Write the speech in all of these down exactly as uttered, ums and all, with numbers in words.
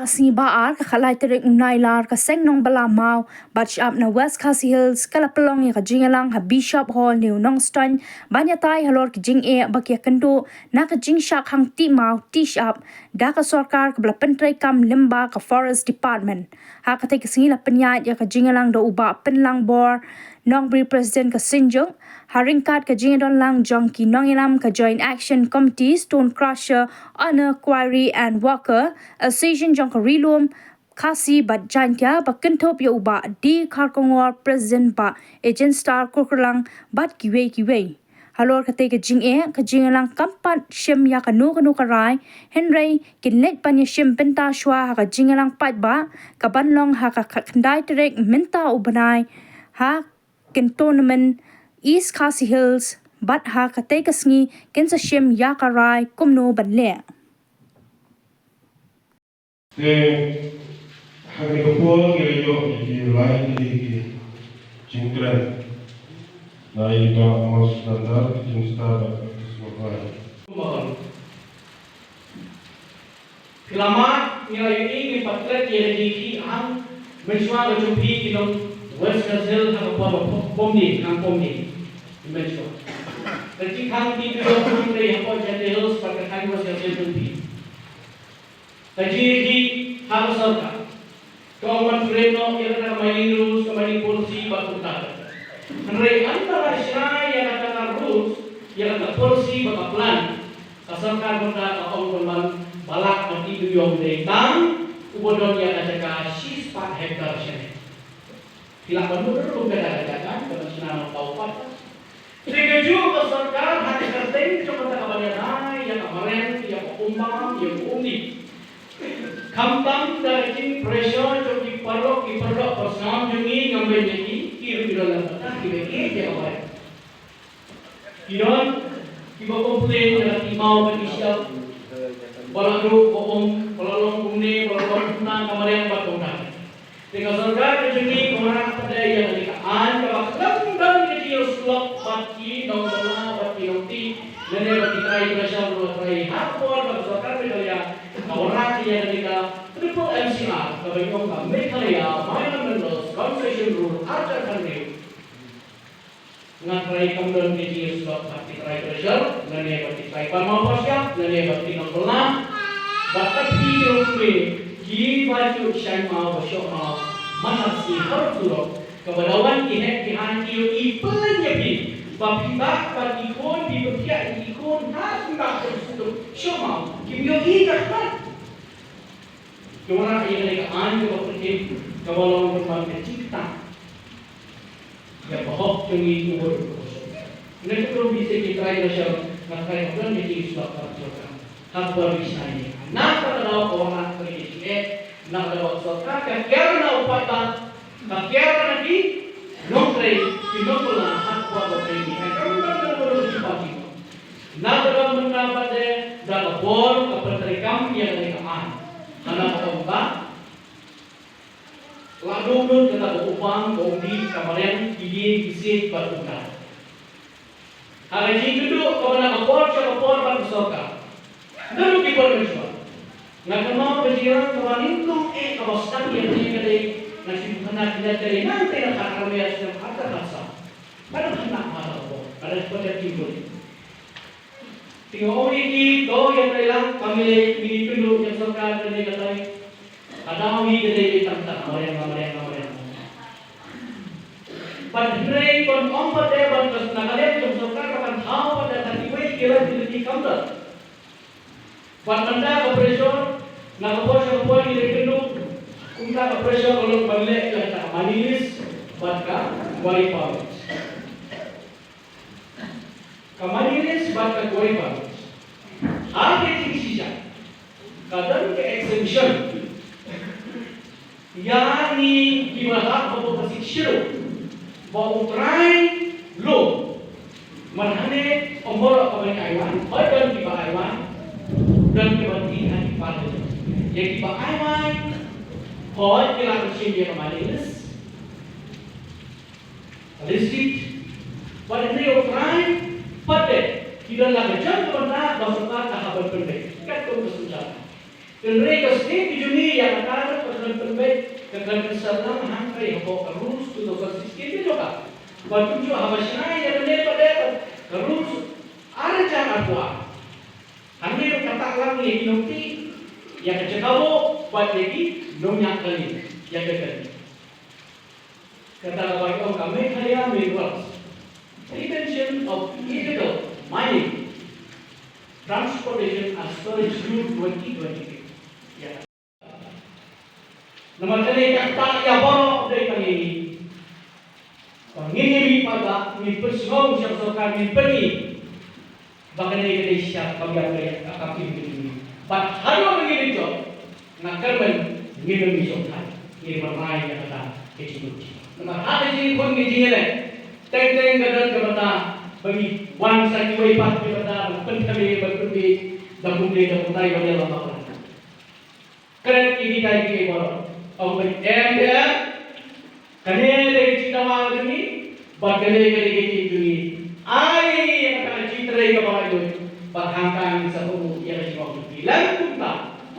Ka sngi ba ar ka khatlai tarik u Nailar ka seng Nongbylla Mawbad shyiap na West Khasi Hills ka la pynlong ïa ka jingïalang ha Bishop Hall ne u Nongstoiñ ban ïatai halor ki jingeh ba ki ïakynduh na ka jingshah khang tih maw tih shyiap da ka sorkar kaba la pyntreikam lyngba ka Forest Department. Ha katei ka sngi la pynïaid ïa ka jingïalang da u Bah Pynlang Bor, Nongbri President ka Synjuk, ha ryngkat ka jingdon lang jong ki nongïalam ka Joint Action Committee, Stone Crusher, Honour, Quarry and Worker Association jong ka Ri Lum Khasi bad Jaiñtia, ba kynthup ïa u Bah D Kharkongor, President, Bah Ejenstar Kurkurlang bad kiwei kiwei. Halor katei ka jingeh, ka jingïalang kam pat shim ïa kano kano ka rai, hynrei kin leit ban ïashim bynta shuwa ha ka jingïalang paidbah kaban long ha ka khyndai tarik mynta u bnai ha Cantonment, East Khasi Hills, bad ha katei ka sngi kin sa shim ïa ka rai kumno ban leh. Te ha kane ka por ngi la ïoh ïa ki lai tylli ki jingkren na i Bah Amos Landar, ki jingstad bad ki sngewbha. Phi la mad, ngi la ïohi, ngi pat klet ïa ka jingïakhih hang mynshuwa ka jong phi ki nong West Khasi Hills ha ka por ba pom, pom ni, hang pom ni. Mynshuwa ka jingkhang ki ki nong West Khasi Hills bad ka thaiñ West Khasi Hills jong phi. Ka jingïakhih ha ka sorkar. Ka ong ban frame noh ïa kata ka mining rules, ka mining policy bad kumta. Hynrei ynda la shna ïa kata ka rules, ïa kata ka policy bad ka plan, ka sorkar mynta ka ong ban ban ba lah ban tih duyong dei tang uba don ïa ka jaka shispah hektar shane. Phi lah ban mut ruh kum kata ka jaka, ka ban shna noh tau pat. Te kajuh ka sorkar ha ka kyrteng jong kata ka ban ïada ïa ka mariang, ïa ka umbam, ïa ka umdih. Khamtam da ka jing pressure jong ki paralok, ki paralok pyrshang jong ngi ngam beiñ ïa ki, ki ruh ki don lang kata, ki beiñ ïa ka mariang. Ki don kiba complain ïa ka tih maw ka tih shyiap. Ba la duh ka um, ba la long kumne, ba la long kumne ka mariang bad kumta. Te ka sorkar ka jong ngi ka wanrah pat de ïa kane ka aiñ kaba khlem don ka jingïasyllok bad ki nongbylla bad ki nongtih lane bad ki trai treasure ruh trai ha ka por ba ka sorkar Meghalaya ka wanrah ïa kane ka triple M C R kaba ïoh ka Meghalaya Minor Minerals Concession Rule arhajar khathynriew. Nga trai kam don ka jingïasyllok bad ki trai treasure lane bad ki trai pan maw pyrshah lane bad ki nongbylla. Bad ka phi jong me kiba ju shai maw ba shoh maw man la sngi har surok kaba da wan ki heh ki haiñ ki ïohi pynlong ïa phi ba phi bah bad ki khun phi pynphiah ïa ki khun ha sngewbha ka suk shoh maw kim ïohi ka khmat. Ki wanrah ïa kane ka aiñ kaba pyrthei kaba long kumba ka jingktah. Ïa ka hok jong ngi uba ruh. Nga kyrpad ïa phi ki trai ba shong nga trai ba don ïa ki suak ba jong ka. Ha kaba ri shai ïa ka. Na ka daw ka wanrah ka ri ki eh. Na ka daw sorkar ka kiar na u paidbah. Ka kiar na ki nongtrei ki nongbylla ha kaba ri ki eh. Ka wanrah ka ri ki eh. Na ka daw mynta pat de da ka bor ka pyntreikam ïa kane ka aiñ. Hana ka ong ba la dum lut kata ka upang ka umdih ka mariang ki dieng ki siej bad kumta. Ha ka jingkynduh kaba na ka por sha ka por bad ka sorkar. Naduh ki por mynshuwa nga kynmaw ka jingrang kaba nyngkong eh kaba sdang ïa kane ka dei nga shu khana kane ka dei nangta na ka armea sdang kata ka sa. Ka dang khynnah ma ka por ka dang pynjah ki bun. Te nga ong ïa ki to ïatrei lang kam ïaleh, ngin ïakynduh ïa ka sorkar kane katai. Ka daw hi ka dei tang tang mariang mariang mariang. Bad hynrei ban ong pat de ban ka na ka liang jong sorkar ka ban thaw pat de thirty-five kilometer ki kam da. Bad mynta ka pressure na ka por sha ka por ngi ïakynduh kumta ka pressure ka long ban leh ïa ka money list bad ka quarry permit. Ka money list bad ka quarry permit. Ha ka jingshisha ka don ka exemption ïa ngi kiba hap ba ka sik shiru ba u trai lum. Mar hangne ym baroh kaba ngi ai wai, hooid don kiba ai wai, don kiba tih ha ki parliament. Ïa kiba ai wai hooid ki la shim ïa ka money list. Ka list sheet. Bad hynrei u trai pat de ki don la ka jong ka bynta ba sorkar ka hap ban pynbeit. Katkum ka sutla. Hynrei ka state ka jong ngi ïa kata ka khlem pynbeit, ka khlem pynsaphriang hangta hapoh ka rules two thousand sixteen ka jong ka. Bad kumjuh haba shna ïa kane pat ka rules ar hajar arphew ar. Hangne ruh kata ka long ïa ki nongtih, ïa ka jaka bor bad ïa ki nongñiah kali, ïa ka kali. Kata ka ba ong ka Meghalaya Minerals Prevention of Illegal Mining, Transportation and Storage Rule twenty twenty-three. Ïa. Namar kane ka ktah ïa baroh dei tang ïa ngi. Ba ngin ïa mih paidbah, ngin pynsngew sha ka sorkar, ngin pyni ba kane ka dei sha ka biang ka ïa ka kapin ka jong ngi. Bad haduh ba ngin ïa jop, nga kyrmen ngin ym ïa jop thai. Ngin ym rai ïa kata ka jingmut. Namar ha ka jingkhun ka jingïaleh, teng teng ka don ka bynta ba ngi wan sa kiwei pat ki bynta ban pynthymmai ban pynbiej da kumne da kumtai ban ïalam bak. Kren ïa kita kiei kiei baroh. Ong ban em em. Kane ka dei ka jingdawa ka jong ngi. Bad kane ka dei ka jingim jong ngi. Ai ïa kata ka jingtrei kaba laitluid. Bad hangta ngin sa buh ïa ka jingong jong ngi. Lada kumta,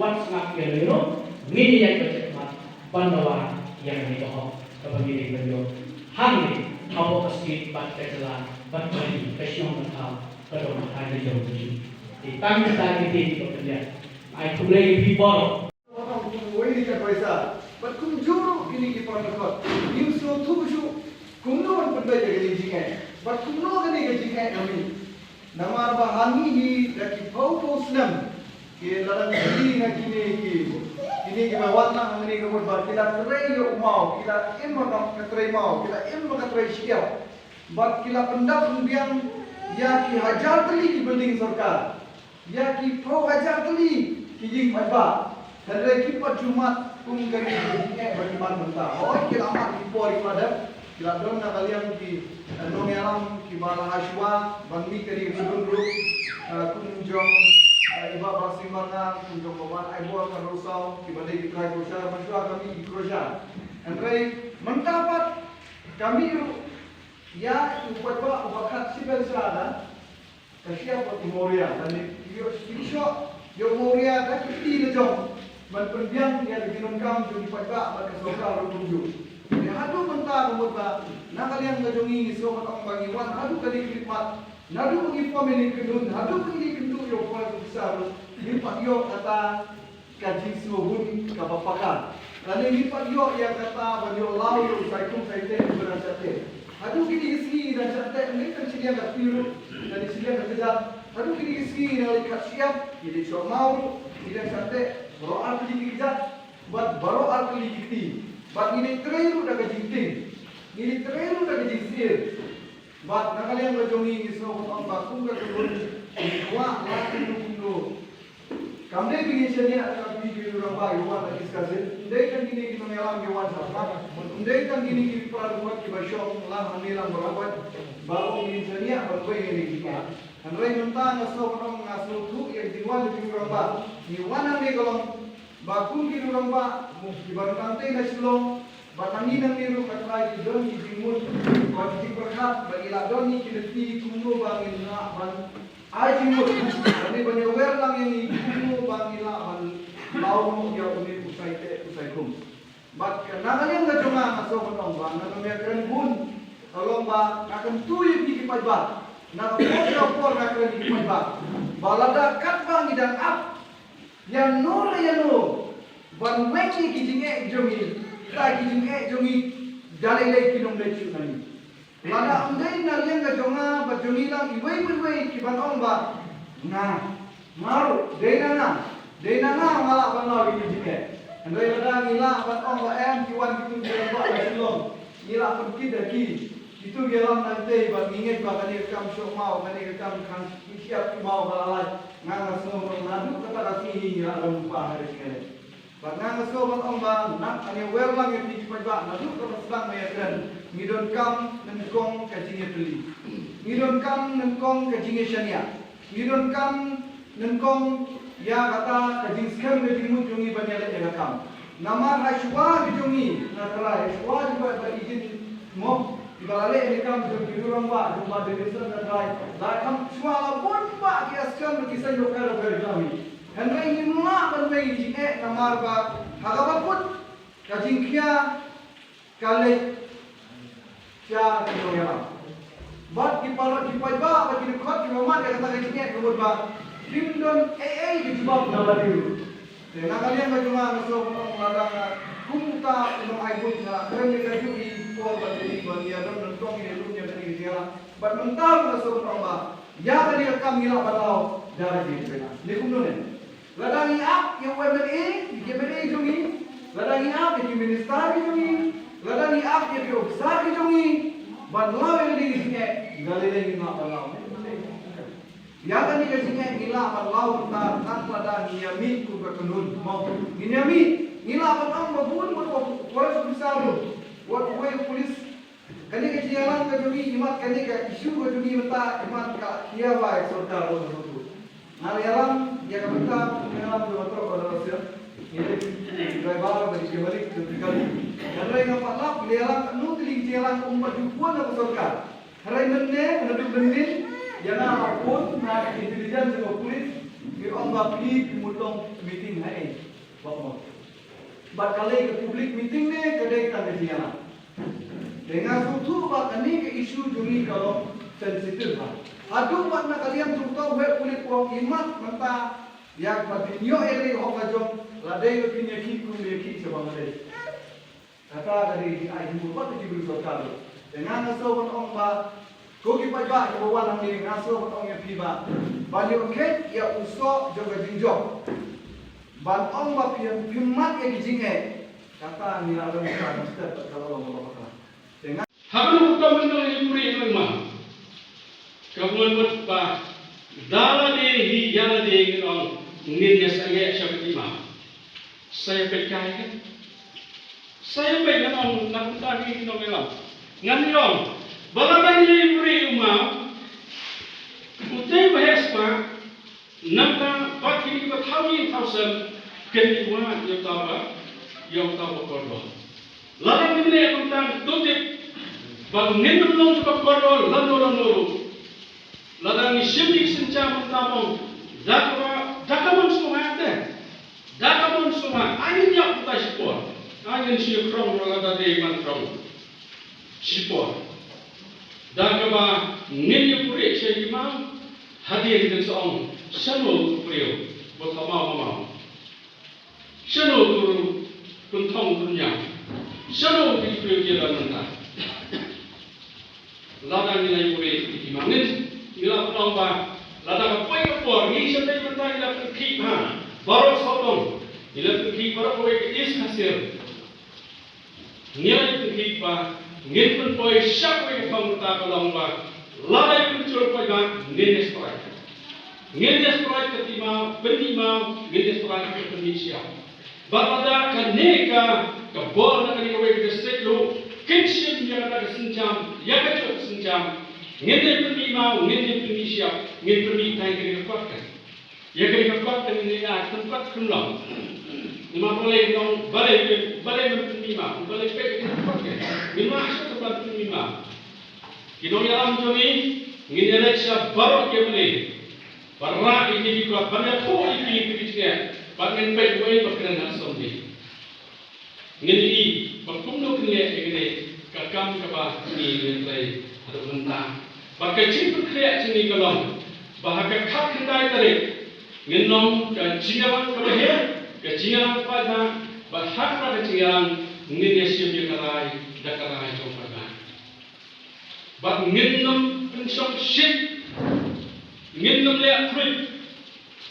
wat sngap ïa lano lano. Ngin ïa ïaid bad ka jingkhmat ban dawa ïa kane ka hok kaba ngi dei ban ïoh hangne hapoh ka state bad ka jylla bad ka ri, ka shnong ka thaw, ka dong ka thaiñ ka jong ka jong. Te tang kita kita kiba pyndiah. Ai khublei ïa phi baroh. Kum wei ka paisa. Bad kumjuh ruh kine ki para dkhot. Ngim sngewthuh shuh kumno ban pynbeit ïa kane ka jingeh. Bad kumno kane ka jingeh ka mih. Namar ba ha ngi hi da ki phew phew snem. Ki la dang ki na kine ki. Kine kiba wan na hangne ka mut ba ki la trei ïa u maw, ki la im ka trei maw, ki la im ka trei shyiap. Bad ki la pyndap pynbiang ïa ki hajar tylli ki building sorkar. Ïa ki phew hajar tylli ki ïing paidbah. Hynrei kim pat ju mad kum kane ka jingeh ba ki mad mynta. Hooid ki la mad ki por kiba dep, ki la don na ka liang ki, eh, nongïalam kiba la hashwa ban mih kane ka kyndon ruh, eh, kum jong, eh, i Bah Blessing Marngar, kum jong Bah Aibor Kharlungsau, kiba dei ki trai crusher, ba shuwa ka mih ki crusher. Hynrei mynta pat ka mih ruh ïa u paidbah uba khat shiphew sha da Ka shyiap bad u mawria, lane ïoh shisha, ïoh mawria da ki kti la jong. Ban pynbiang ïa ka jingdonkam jong ki paidbah bad ka sorkar ruh kumjuh. Te haduh mynta ka mut ba na ka liang ka jong ngi ngi sngewbha ban ong ba ngi wan haduh kane ka khlieh mat. Naduh ba ngi form ïa kane ka kyndon, haduh ba ngi kynduh ïa u forest officer ruh, ngim pat ïoh kata ka jingsngewhun kaba paka. Lane ngim pat ïoh ïa kata ban ïoh law ïa u Saikum Saiteh uba dang shah teh. Haduh kine ki sngi ngi dang shah teh, ym dei tang shiliang ka kti ruh, lane shiliang ka kjat. Haduh kine ki sngi ngi dang leit khat shyiap, ngi dang shoh maw ruh, ngi dang shah teh, baroh ar tylli ki kjat, bad baroh ar tylli ki kti. Bad ngi dang trei ruh da ka jingtieng. Ngi dang trei ruh da ka jingsyier. Bad na ka liang ka jong ngi ngi sngewbha ban ong ba kum ka kynhun ngi kwah la kumno kumno. Kam dei ba ngin shaniah tang phi ki rangbah ki wan na ki station. Ym dei tang kine ki nongïalam ki wan sha khmat. Ym dei tang kine ki para dkhot kiba shong lang hangne lang baroh. Baroh ngin shaniah ban wei ïa kine ki. Hynrei mynta nga sngewbha ban ong nga sngewthuh ïa ka jingwan jong phi ki rangbah. Ngi wan hangne ka long ba kum ki rangbah kiba ryngkang tei na Shillong. Bad nangne nangne ruh ka trai ki don ki jingmut bad ki jingpyrkhat ba ngi la don ngi ki lynti kumno ba ngin lah ban ai jingmut. Lane ban ïawer lang ïa ngi kumno ba ngi lah ban law noh ïa une u Saiteh u Saikum. Bad ka na ka liang ka jong nga nga sngewbha ban ong ba nga ngam ïakren bun. Ka long ba nga kyntu ïa phi ki paidbah. Na ka por sha ka por nga kren ïa ki paidbah. Ba lada katba ngi dang ap ïano re ïano ban weng ïa ki jingeh jong ngi, kita ki jingeh jong ngi da lei lei kin ym leit shuh na ngi. Lada ym dei na liang ka jong nga bad jong ngi lang iwei pa iwei ki ban ong ba nga, nga ruh, dei na nga, dei na nga nga lah ban law ïa ki jingeh. Hynrei lada ngi lah ban ong ba em ki wan kitu ki rangbah na Shillong, ngi lah pynkit da ki. Kitu ki ïalam na tei bad ngi ngeit ba kane ka kam shoh maw, kane ka kam khang shyiap ki maw ba la lait. Nga nga sngew naduh kata ka sngi ngi la don lypa ha ka jingïaleh. Bad nga nga sngew ban ong ba na ka ïawer lang ïa phi ki paidbah naduh kaba sdang ba ïakren. Ngi donkam nyngkong ka jingïatylli. Ngi donkam nyngkong ka jingïashaniah. Ngi donkam nyngkong ïa kata ka jingskhem ka jingmut jong ngi ban ïaleh ïa ka kam. Namar ha shuwa ka jong ngi nga trai, ha shuwa jong ba, ba ijin mo, kiba la leh ïa ka kam jong ki rangbah, jong ba Davidson nga trai. La kham shuwa la bun ba ki askar ki seng dohkha dohkha ki la mih. Hynrei ngim lah ban weng ïa ki jingeh namar ba ha kaba kut ka jingkhia ka leit sha ki nongïalam. Bad ki paralok, ki paidbah bad ki dkhot kiba mad ïa kata ka jingeh ka mut ba kim don ei ei ka jubab na lade ruh. Te na ka liang ka jong nga nga sngewbha ban ong lada kumta u nongai buit nga kren ïa kajuh ki por ba dei ban ïa don nyngkong ïa lum ïa kane ka jingïalang. Bad mynta nga sngewbha ban ong ba ïa kane ka kam ngi lah ban law da ka jingïalang. Ne kumno ne? Lada ngi ap ïa u M L A, ïa ki M L A jong ngi, lada ngi ap ïa ki minister ki jong ngi, lada ngi ap ïa ki officer ki jong ngi ban law ïa kane ka jingeh, nga lei lei ngim lah ban law. Ïa kane ka jingeh ngi lah ban law mynta tang lada ngi ïa mih kum ka kynhun. Mo, ngi ïa mih, ngi lah ban ong ba bun bun u forest officer ruh, wat uwei u police. Kane ka jingïalang ka jong ngi, imat kane ka issue ka jong ngi mynta, imat ka khia bai sorkar ruh ruh. Nga la ïalang ïa ka bynta, nga ïalang ïa ka bynta ka Russia. Ngi dei driver ba dei ki malik ka kali. Hynrei nga pat lap, nga ïalang ka nu tylli ka jingïalang ka um pat ju pun na ka sorkar. Hynrei mynne, naduh mynnin, ïa nga la phone na ka intelligence jong ka police, ki ong ba phi, phi mut long meeting ha ei. Bad ka lei ka public meeting ne ka dei tang ka jingïalang. Te nga sngewthuh ba kane ka issue jong ngi ka long sensitive bha. Haduh ba na ka liang jong uta u heh pulit u ong imat mynta ïa kaba phin ïoh ïa kane ka hok ka jong, la dei ba phin ïakhih kum ïakhih sha Bangladesh. Kata ka dei ka jingai himbur bad ka jingbriew sorkar. Te nga nga sngewbha ban ong ba ko ki paidbah kiba wan hangne nga sngewbha ban ong ïa phi ba ban ïoh khet ïa u soh jong ka jingjop. Ban ong ba phi, phi mad ïa ki jingeh. Kata ngi la rem ka step ka la long ba bakla. Te nga ha kano ka kam ngi ïa puri ngi ma. Ka bun mut ba da lade hi ïa lade ngin ong ngin ïa sangeh sha pyrthei ma. Sa ïa peit kai ka. Sa ïa peit ngan ong na kumta ngi nong ïalam. Ngan ong ba lada ngi ïa puri u ma. Utei ba heh spah. Nangta bad kine kiba thaw ïing thaw sem, kin ïa wad ïa uta ba, ïa uta ba kordor. Lada ngim leh kumta to tip ba ngin ym long kiba kordor lano lano ruh. Lada ngi shim ïa ki sienjam kumta mo, da kaba, da ka mon sngewbha te. Da ka mon sngewbha, ai ngin ïap kumta shipor. Ai ngin shu krong lada dei ban krong. Shipor. Da kaba ngin ïa pyrshah sha ki maw, hadien kin sa ong, shano u briew, ba ka maw ka maw. Shano u pynthong pynñiaw. Shano u briew ki la mynta. Lada ngi la ïa pyrshah ki maw ngin, ngi la pynlong ba, lada ka poi ka por, ngi sha dei mynta ngi la pynkhih ha, baroh sawdong, ngi la pynkhih baroh kawei ka East Khasi Hills. Ngi la ïa pynkhih ba ngin pynpoi sha kawei ka thong kata ka long ba lada ïa pynjur poi ba ngin ïa strike. Ngin ïa strike ka ti maw, pynmih maw, ngin ïa strike ka pynmih shyiap. Bad lada kane ka, ka bor na kane kawei ka district ruh kin shim ïa kata ka sienjam, ïa kajuh ka sienjam. Ngin ïa pynmih maw, ngin ïa pynmih shyiap, ngin pynmih tang kane ka kot ka. Ïa kane ka kot ka ngin ïa tang kot kham long. Namar balei nong, balei, balei men pynmih maw, balei peit ïa kane ka kot ka. Ngin ïa shu tang pynmih maw. Ki nongïalam jong ngi, ngin ïa leit sha baroh ki M L A. Ba rah ïa kine ki kot, ban ïathuh ïa ki kine ki jingeh. Ban ngin peit wei ba kren ha Assembly. Ngin ïohi ba kumno kin leh ïa kane ka kam kaba ngi ïatrei haduh mynta. Bad ka jingpynkhreh jong ngi ka long ba ha ka khatkhyndai tarik ngin long ka jingïalang kaba heh, ka jingïalang paidbah, bad ha kata ka jingïalang ngin ïashim ïa ka rai da ka rai jong paidbah. Bad ngin nym pynshong shit, ngin nym leh khuid.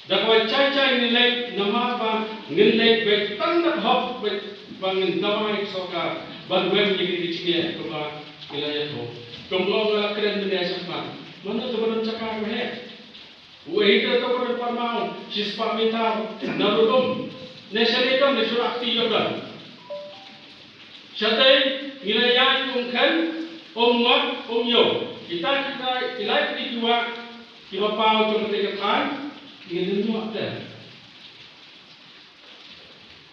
Da kawei jai jai ngin leit namar ba ngin leit beit tang da ka hok beit ba ngin dawa ïa ka sorkar ban weng ïa kine ki jingeh kumba ngi la ïathuh. Kumba nga la kren mynne shakhmat. Mano te ba don jaka ba heh. Uei te to ka dei parmaw, shispah mitar, na Rudum. Ne shane don, ne shu rah kti ïa ka. Shatei, ngi la ïaid umkhein, umngot, umïew. Kita ki lai, ki lai ki wah, kiba paw jong kane ka thaiñ, ngi nym ïoh te.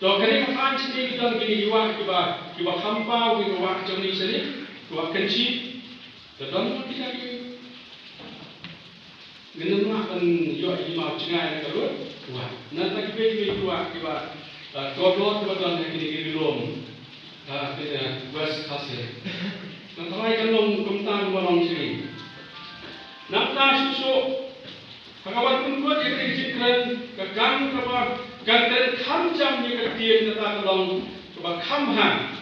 To kane ka thaiñ shane ki don kine ki wah, kiba, kiba kham paw, kiba wah jong ngi shane, ki wah Kynshi. Te don kita ki Ngin ym lah ban ïoh ïa ki mawjngai na ka lut wah. Nangta kiwei kiwei ki wah kiba, ah, dor dor kiba don ha kine ki ri lum, ah, kine West Khasi Hills. Ka tharai kan long kumta kumba long sha ngi. Nangta shuh shuh ha kaba pynkut ïa kane ka jingkren, ka kam kaba kan kren kham jam ïa ka ktien, kata ka long kaba kham bha.